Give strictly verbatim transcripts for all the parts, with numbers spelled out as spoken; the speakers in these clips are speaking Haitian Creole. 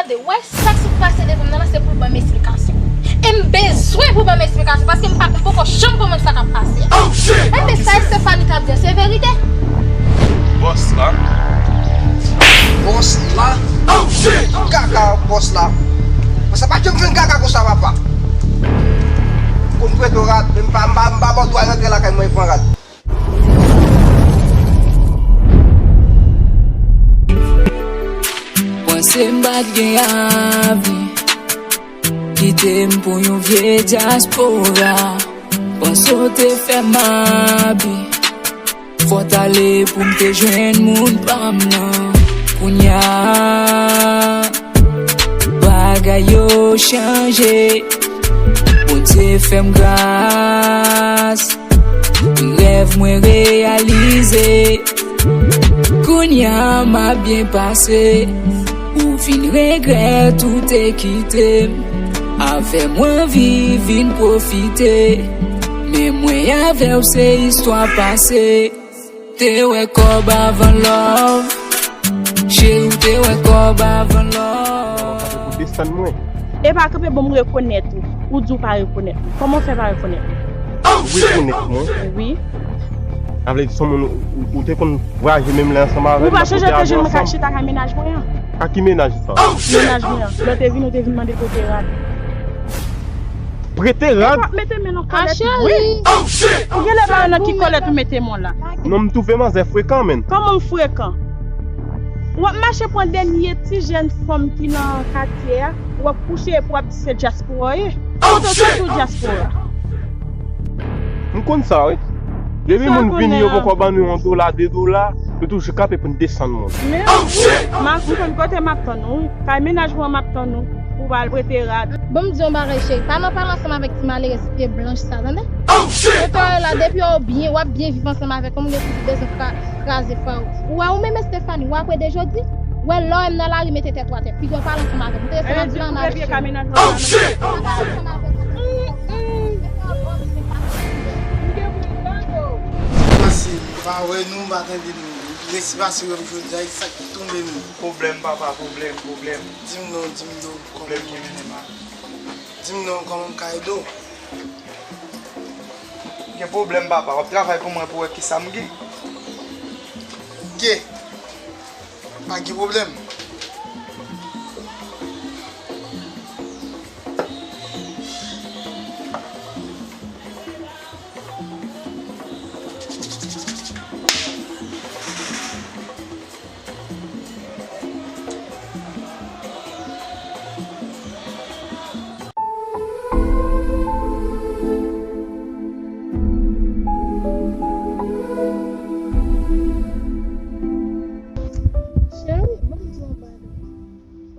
Tande, w wè sa k sot pase devan m nan la, se pou l ban m esplikasyon. E m bezwen pou l ban m esplikasyon, paske m pa, m poko janm konprann sa k ap pase a. Enben, sa Estefani t ap di a, se verite? Bòs la. Bòs la? Kaka bòs la. Sa pa janm jwenn kaka konsa, papa. Konn prete w rad, men m pa, m pa, m pa ba w dwa rantre lakay mwen pran rad. Panse m pa t gen avni, kite m pou yon vye dyaspora. Panse w te fè m abi, fò t ale pou m te jwenn moun pa m nan. Kounye a, bagay yo chanje, Bondye fè m gras. Rèv mwen reyalize. Kounye a m ap byen pase. Ou vin regrèt ou te kite m. Avè mwen viv vin pwofite. Men mwen avè w se istwa pase. Te wè kòb avan love. Cheri, w te wè kòb avan love. Pou desann mwen. Epa kanpe, bon, m rekonèt ou. Ou di w pa rekonèt mwen. Kòman w fè pa rekonèt mwen? Ou rekonèt mwen? Wi. Sa vle di se yon moun ou, ou, ou te konn vwayaje menm lè ansanm avè m, n ap pote avyon ansanm. Ou pa sonje te jwenn mwen k ap chita kay mennaj mwen an? Ak ki mennaj sa? Mennaj mwen an. Lè w te vini, ou te vin mande prete rad. Prete rad? Epa mete men nan kòlèt ou. Ou genlè pa wè nan ki kòlèt ou mete men w la. Non, m twouve manzè frekan, menn. Kòman m frekan? W ap mache pran dènye ti jèn fanm ki nan katye a, w ap kouche epi w ap di se dyaspora w ye. Kote w soti w dyaspora? M konn sa, wi. Depi moun vini, yo poko ban nou yon dola, de dola, yo toujou kanpe pou n desann moun. Men, m ap, m konn kote m ap tann ou, wi. Kay mennaj mwen, m ap tann ou pou w al prete rad. Ban m di yon bagay, cheri. Pa nan pale ansanm avèk ti malerèz pye blanch sa, tande? Kote w ye la, depi w byen, w ap byen viv ansanm avèk yon moun, epi ou bezwen kra-, kraze fwa w. Ou wè ou menm Estefani, w ap rede jodi? Ou wè lè w wè m nan lari, mete tèt ou atè. Piga w pale ansanm avè m. M te desann ap di w ann al cheri. Pase, m pa wè nou, m pa tande nou. Resi pase wè m jodi a, sa k tonbe m. Pwoblèm, papa, pwoblèm, pwoblèm. Di m non, di m non. Pwoblèm ki mennen m a. Di m non, kòman m ka ede w? Gen pwoblèm, papa. W ap travay pou mwen pou wè kisa m gen. Gen. Pa gen pwoblèm. Cheri, ban m di w yon bagay.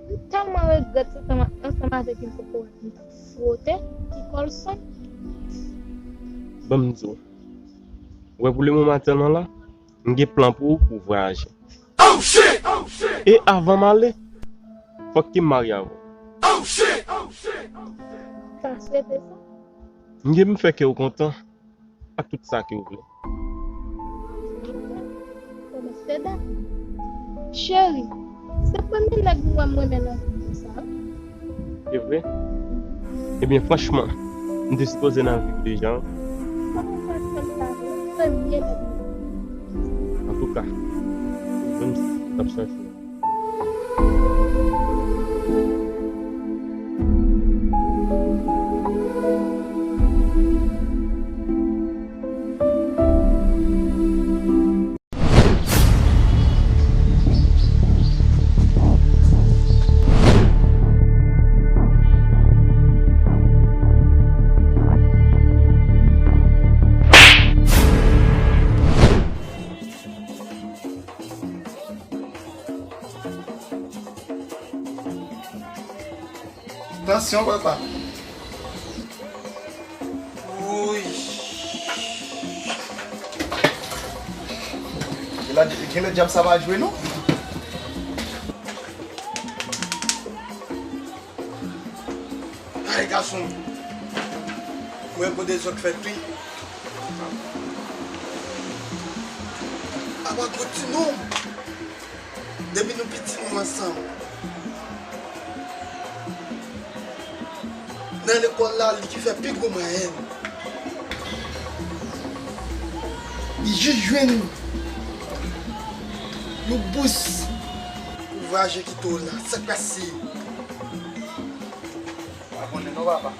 M tèlman regrèt se tan ansanm avèk yon kòkòrèt m t ap fwote, ki kòlson. Ban m di w. Ou wè pou lemoman aktyèlman la, m gen plan pou ou pou w vwayaje. E avan m ale, fòk ke m marye avè w. Sa swete sa? M gen pou m fè kè w kontan ak tout sa ke w vle. Kòman se dat? Cheri, se premye nèg m wè m renmen nan vi m konsa, wi. Se vre? Ebyen, franchman, m te sipoze nan vi w deja, wi. Kòman sa fè m ta vle premye nèg m renmen? Antouka, ou menm, t ap chanje. Tansyon, papa. Wouy. Genlè, genlè dyab sa pa jwe, non. Ay, gason. Mwen gwo dezòd fèt, wi. Apa gwo ti nonm. Depi nou piti, nou ansanm. Nan lekòl la, li ki fè pi gwo mwayèn. Li jis jwenn yon bous. Ouvraje kite w la, sa k pase? Pa konnen non, papa.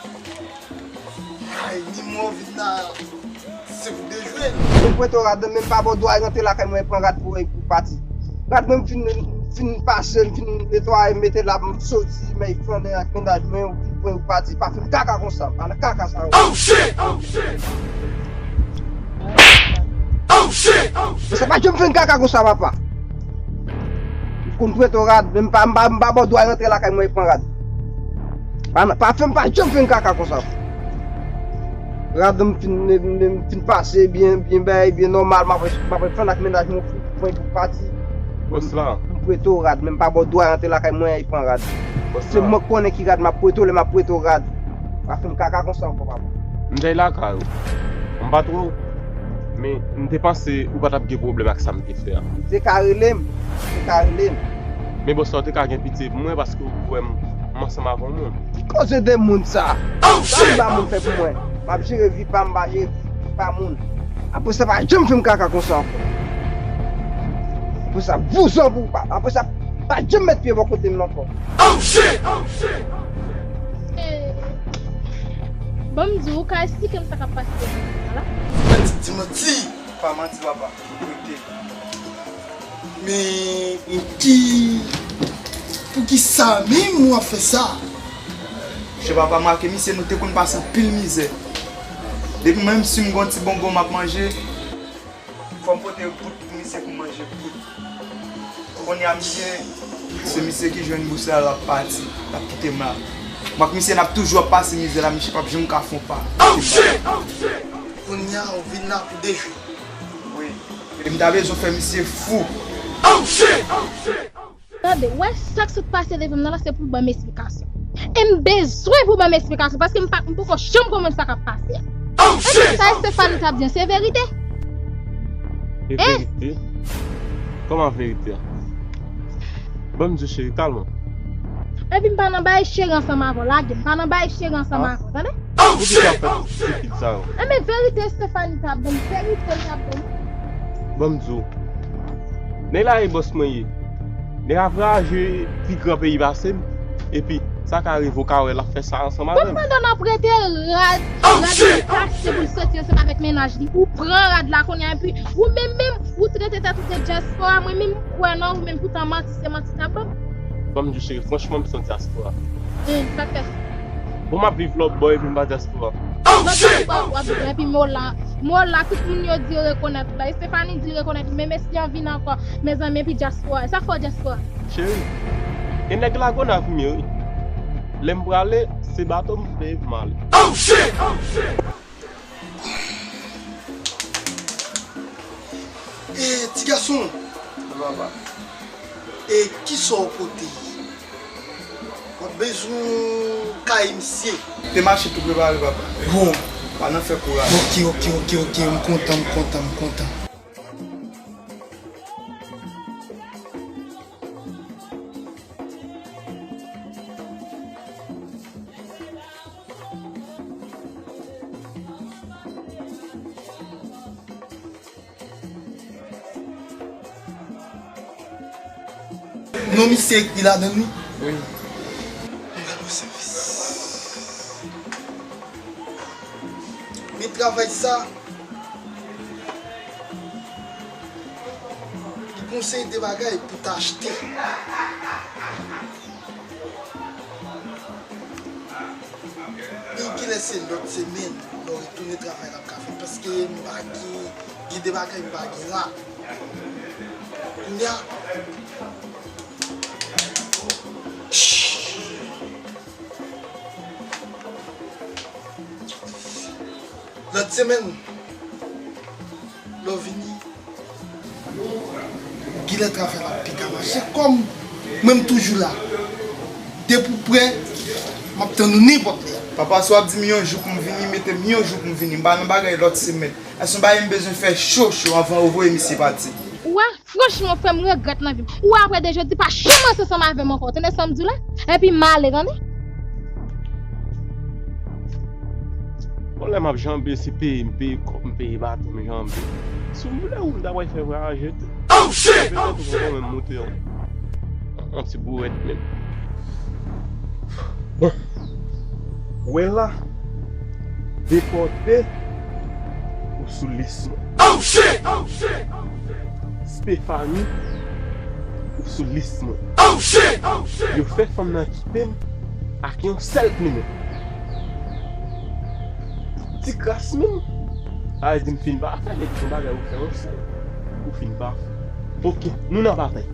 Ay, ni mò vin la, se pou dejwe l. Mwen prete w rad, men m pa ba w dwa rantre lakay mwen pran rad pou, pou pati. Rad mwen m fin, fin pase, m fin netwaye, m mete la, m soti, men flannen ak mennaj mwen, ou pran ou pati, pa fè m kaka konsa, pa nan kaka sa yo. Oh shit! Oh shit! Oh shit! Oh shit! Sa pa janm fè m kaka konsa, papa. M konn prete w rad, men m pa, m pa, m pa ba w dwa rantre lakay mwen pran rad. Pa, pa fè m pa janm fè m kaka konsa. Rad m fin, m, m fin pase byen, byen bay, byen nòmal, m ap, m ap flannen ak mennaj mwen pou, pou, pou pati. Bòs la. M prete w rad, men m pa ba w dwa rantre lakay mwen al pran rad. Bòs la. Se mwen k konnen ki rad m ap prete w, lè m ap prete w rad. Pa fè m kaka konsa ankò, papa. M te lakay ou. M pa twò, men m te panse ou pa t ap gen pwoblèm ak sa m te fè a. Ou te ka rele m, ou te ka rele m. Men bòs la, ou te ka gen pitye pou mwen paske ou wè m, m ansanm avè yon moun. Ki koze de moun sa? Sa m ba moun fè pou mwen? M ap jere vi pa m, m pa jere vi pa moun. Apre sa, pa janm fè m kaka konsa ankò. Apre sa, vouzan pou ou pa. Apre sa, pa janm met pye bò kote m ankò. Oh shit! Oh shit! Bon, m di w, ou ka esplike m sa k ap pase nan la? Manti, di manti. Pa manti, papa. Rete. Men, ki, poukisa menm w ap fè sa? Monchè, papa, m ak misye, nou te konn pase anpil mizè. Depi menm si m gon ti bonbon m ap manje, fò m pote bout pou misye pou manje bout. Kounye a misye, se misye ki jwenn bous la, l ap pati, l ap kite m la. M ak misye n ap toujou ap pase mizè la, misye p ap janm ka fè yon pa. Kounye a ou vin la pou dejwe. Wi. E m ta bezwen fè misye fou. Tande, w wè sa k sot pase devan m nan la, se pou w ban m esplikasyon. E m bezwen pou w ban m esplikasyon, paske m pa, m poko janm konprann sa k ap pase a. Ebyen, sa Estefani t ap di an, se verite? Se verite? Kòman verite a? Ban m di w, cheri, kalme w. Epi m pa nan bay cheri ansanm avè w, lage m. M pa nan bay cheri ansanm avè w, tande? Poukisa w ap fè ti fil sa yo? Enben, verite Estefani t ap ban m, verite l t ap ban m. Ban m di w. Nèg la e bòs mwen ye. Nèg la voyaje pi gran peyi pase m. Epi, sa ka rive w ka wè l ap fè sa ansanm avè m. Bon, pandan n ap rete rad, rad li kase pou l soti ansanm avèk mennaj li. Ou pran rad la kounye a, epi ou menm menm, ou trete tèt ou de dyaspora, mwen menm m kwè nan ou, men poutan manti se manti n ap ban m. Ban m di w, cheri, franchman, m se yon dyaspora. Sa k fè? Bon, m ap viv lòtbò epi m pa dyaspora. Lòtbò w ap viv la, epi men w la, men w la, tout moun yo di yo rekonèt ou la. Estefani di l rekonèt ou, men mesye an vin ankò. Mezanmi, epi dyaspora. Sa k fè w dyaspora? Cheri, e nèg Lagonav m ye, wi. Lè m prale, se bato m peye pou m ale. E, ti gason. Wi, papa. E kisa w pote? W ap bezwen kay misye. Te mache tou prepare, papa. Bon. Pa nan fè kouraj. Ok, ok, ok, ok. M kontan, m kontan, m kontan. Non misye ekri ladan l, wi. Wi. Mwen ba nou sèvis. Men travay sa, li konseye de bagay pou ta achte. Li genlè se lòt semèn, lè w retounen travay la, w ka fè, paske m pa gen, gen de bagay m pa gen la. Kounye a, lòt semèn, lè w vini, genlè travay la ap pi ka mache. Kòm mwen m toujou la. Depi w prè, m ap tann ou nenpòt lè. Papa, si w ap di m yon jou pou m vini, mete m yon jou pou m vini. M pa nan bagay lòt semèn. Èske yon bagay m bezwen fè cho cho anvan yo voye misye pati? Ou wè, franchman, frè m, m regrèt nan vi m. Ou wè, apre de jodi, pa janm ranse ansanm avè m ankò. Tande sa m di w la? Epi m ale, tande? Lè m ap janbe, se peye m peye kòb, m peye baton m janbe. Si w vle, ou m ta pral fè vwayaje tou. Oh shit! Petèt ou poko menm moute yon, yon ti bourèt menm. Bon. Wè la, depòte, ou sou lis mwen. Oh shit! Oh shit! Stefani, ou sou lis mwen. Oh shit! Oh shit! Yo fè fanm nan kite m ak yon sèl plimen. Ti kras menm. Sa vle di m fin pa fè, depi se yon bagay ou fè yon sèl, ou fin pa fè. Ok, nou nan batay.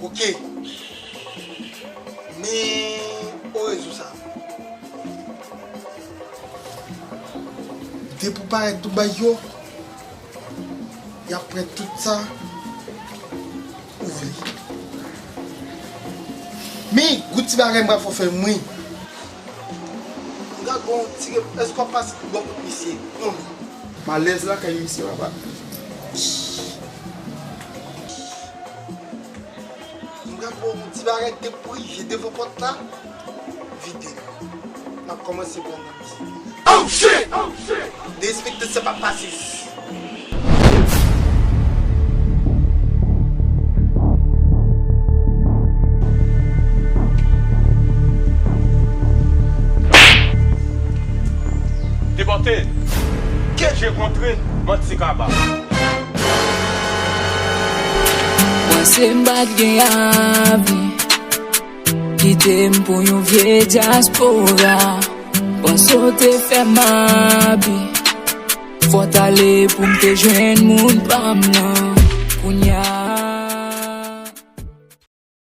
Ok. Men o rezo sa. Depi w parèt tou bay yo, y ap pran tout sa ou vle. Men, gout ti bagay m pral fè w fè m ri. M gad bon ti, èske w ap pase bò kot misye? Non. M alèz lakay misye, papa. M gad bon ti bagay te prive devan pòt la. Vide. M ap kòmanse pran nan misye. Oh shit! Oh shit! Derespekte se pa pase. Depòte! Ke je kontre, manti kaba. Panse m pa t gen avi. Kite m pou yon vye dyaspora. Panse w te fè m abi. Fò w t ale pou m te jwenn moun pa m nan.